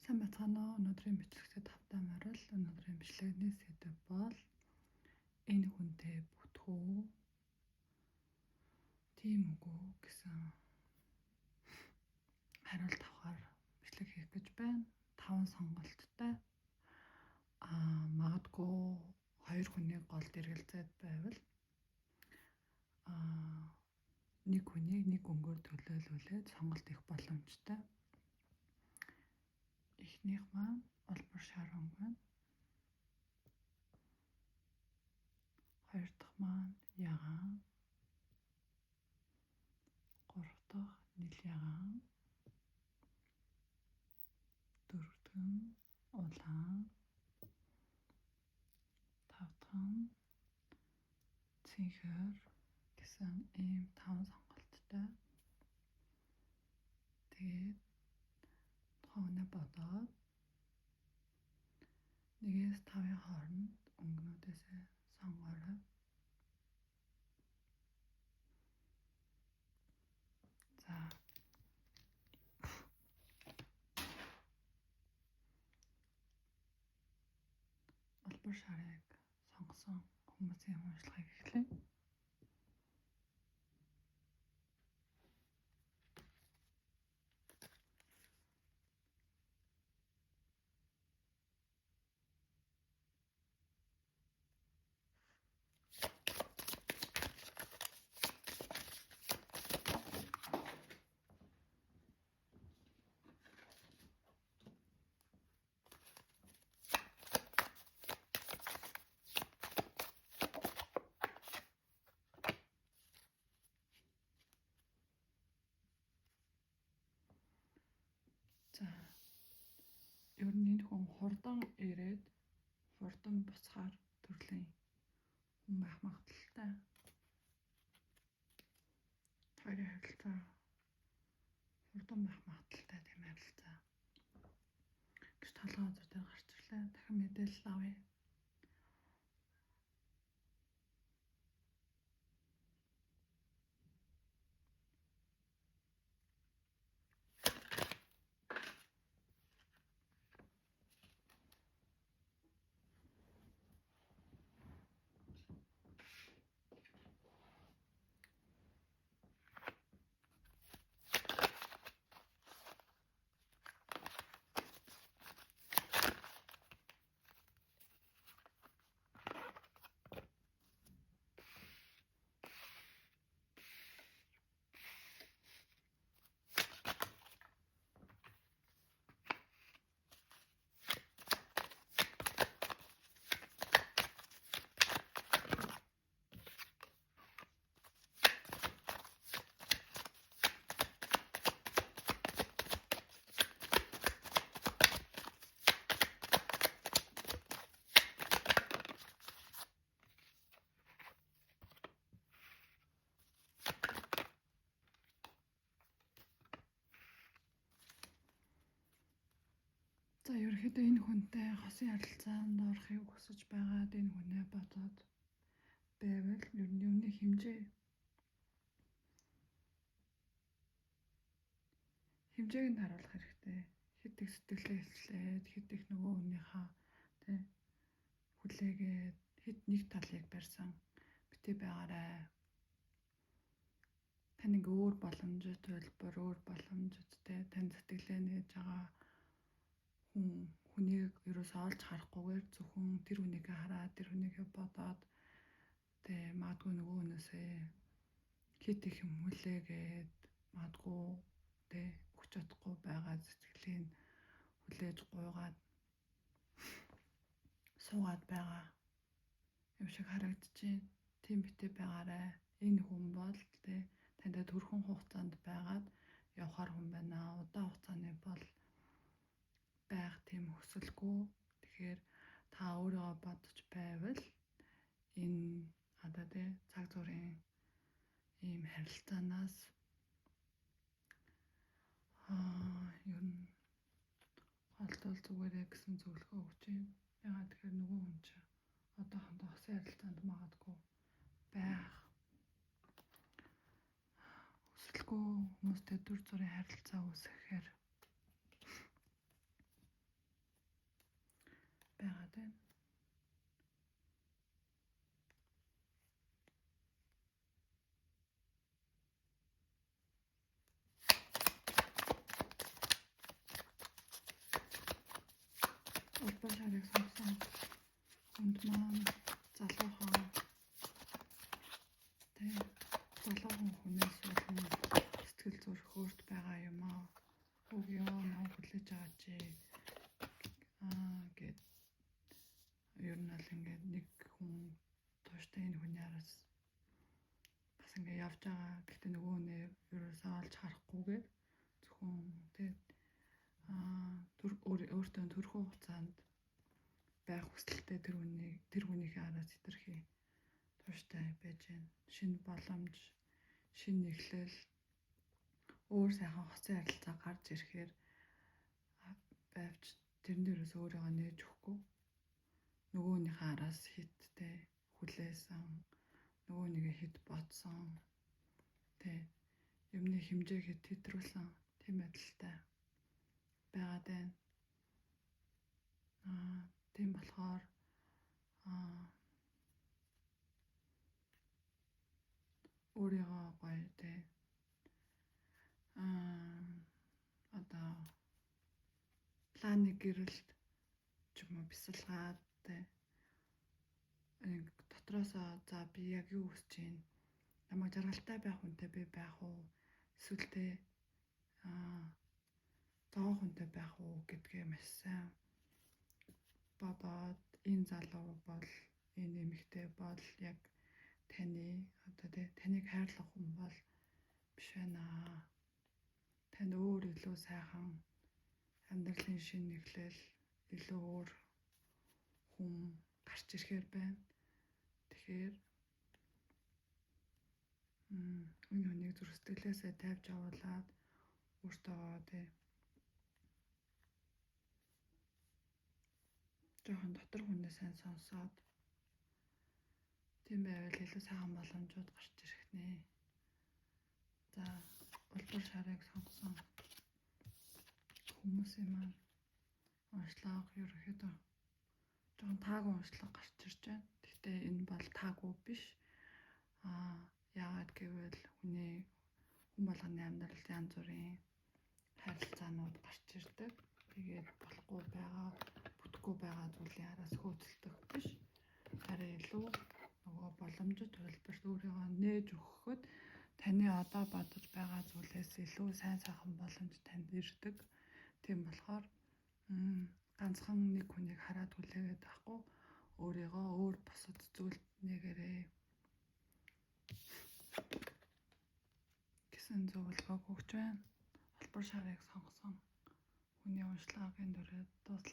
Сайн байцгаана уу? Өнөөдрийн бичлэгтээ тавтай морил. Өнөөдрийн бичлэгний сэдэв бол энэ хүнтэй бүтэх үү? Тийм үгүй гэсэн хариулт авахар бичлэг хийх гэж байна. 5 сонголттой. Магадгүй хоёр хүний гол дэргэлзээд байвал нэг хүнийг нэг өнгөөр төлөөлүүлээд сонголт хийх боломжтой. Эхнийх маань улбар шар өнгө байна. Хоёр дахь маань ягаан. Гурав дахь нил ягаан. Дөрөв дэх нь улаан. Тав дахь нь цэнхэр гэсэн ийм 5 сонголттой. Тэгээд тухайн бодоод 1-ээс 5-ын хооронд өнгөнүүдээс сонгоорой. За. Улбар шарыг сонгосон хүмүүсийн уншлагыг эхлэе. За, ер нь энэ хүн хурдан ирээд хурдан буцахаар төрлийн хүн байх магадлалтай. Хоёрын харилцаа хурдан байх магадлалтай тийм харилцаа. Гэж толгой үзэр дээр гарч ирлээ. Дахин мэдээлэл авъя. За, ерөнхийдөө энэ хүнтэй хосын харилцаанд орохыг хүсэж байгаад энэ хүнээ бодоод байвал ер нь юмны хэмжээг нь харуулах хэрэгтэй. Хэд их сэтгэлээ илчлээд, хэд их нөгөө хүнийхээ тэ хүлээгээд, хэд нэг талыг барьсан битээ байгаарай. Тань ингээ өөр боломжит төлбөр, өөр боломжит тэ тань сэтгэлээ нээж байгаа хүнийг ерөөсөө олж харахгүйгээр зөвхөн тэр хүнийг хараад, тэр хүнийг бодоод тэ магадгүй нөгөө хүнээсээ хэд их юм хүлээгээд магадгүй тэ өгч чадахгүй байгаа сэтгэлийг хүлээж гуйгаад суугаад байгаа юм шиг харагдчихээн. Тийм битээ байгаарай. Энэ хүн бол тэ тантай төрхөн хугацаанд байгаад явхаар хүн байна. Удаан хугацааны бол байх тийм хүсэлгүй. Тэгэхээр та өөрийгөө бодож байвал энэ одоо тэ цаг зургийн ийм харилцаанаас ер нь холдвол зүгээрээ гэсэн зөвлөгөө өгч байна. Яагаад тэгэхээр нөгөө хүн чинь одоохондоо хосын харилцаанд магадгүй байх хүсэлгүй хүмүүстэй дүр зургийн харилцаа үүсгэхээр хүлээж байгаа чи гэд ер нь бол ингээд нэг хүн тууштай энэ хүний араас бас ингээд явж байгаа. Гэхдээ нөгөө нэ ерөөсөө олж харахгүйгээр зөвхөн тэгээд өөртөө төрхөн хугацаанд байх хүсэлтэй тэр хүнийхээ араас хэтэрхий тууштай байж байна. Шинэ боломж, шинэ эхлэл, өөр сайхан хоцын харилцаа гарч ирэхээр байвч тэрэн дээрээс өөрийгөө нээж өгөхгүй. Нөгөөнийхөө араас хиттэй хүлээсэн, нөгөө нэгэ хит бодсон, тэ юмны хэмжээ хит хэтрүүлсэн тийм байдалтай байгаад байна. Тийм болохоор өөрийгөө гоё тэ одоо планы гэрэлт ч юм уу бясалгаад тэ дотроосоо за би яг юу хүсэж байна? Намайг жаргалтай байх хүнтэй би байх уу? Эсвэл тэ зовоо хүнтэй байх уу гэдгээ маш сайн бодоод энэ залуу бол энэ эмэгтэй бол яг таны одоо тэ таныг хайрлах хүн бол биш байна. Танд өөр илүү сайхан амьдралын шинэ эхлэл, илүү өөр хүн гарч ирэхээр байна. Тэгэхээр энэ хүнийг зүрх сэтгэлээсээ тавьж явуулаад өөртөө тэ жоохон дотор хүнээ сайн сонсоод тийм байвал илүү сайхан боломжууд гарч ирэх нэ. За, улбар шарыг сонгосон хүмүүсийн маань уншлага ерөнхийдөө жоохон таагүй уншлага гарч ирж байна. Гэхдээ энэ бол таагүй биш. Яагаад гэвэл хүний хүн болгоны амьдралд янз бүрийн харилцаанууд гарч ирдэг. Тэгээд болохгүй байгаа, бүтэхгүй байгаа зүйлийн араас хөөцөлдөх биш. Харин илүү нөгөө боломжит хувилбарт өөрийгөө нээж өгөхөд таны одоо бодож байгаа зүйлээс илүү сайн сайхан боломж танд ирдэг. Тийм болохоор ганцхан нэг хүнийг хараад хүлээгээд байхгүй өөрийгөө өөр бусад зүйлд нээгээрэй гэсэн зөвлөгөөг өгч байна. Улбар шарыг сонгосон хүний уншлагын дөрөв дууслаа.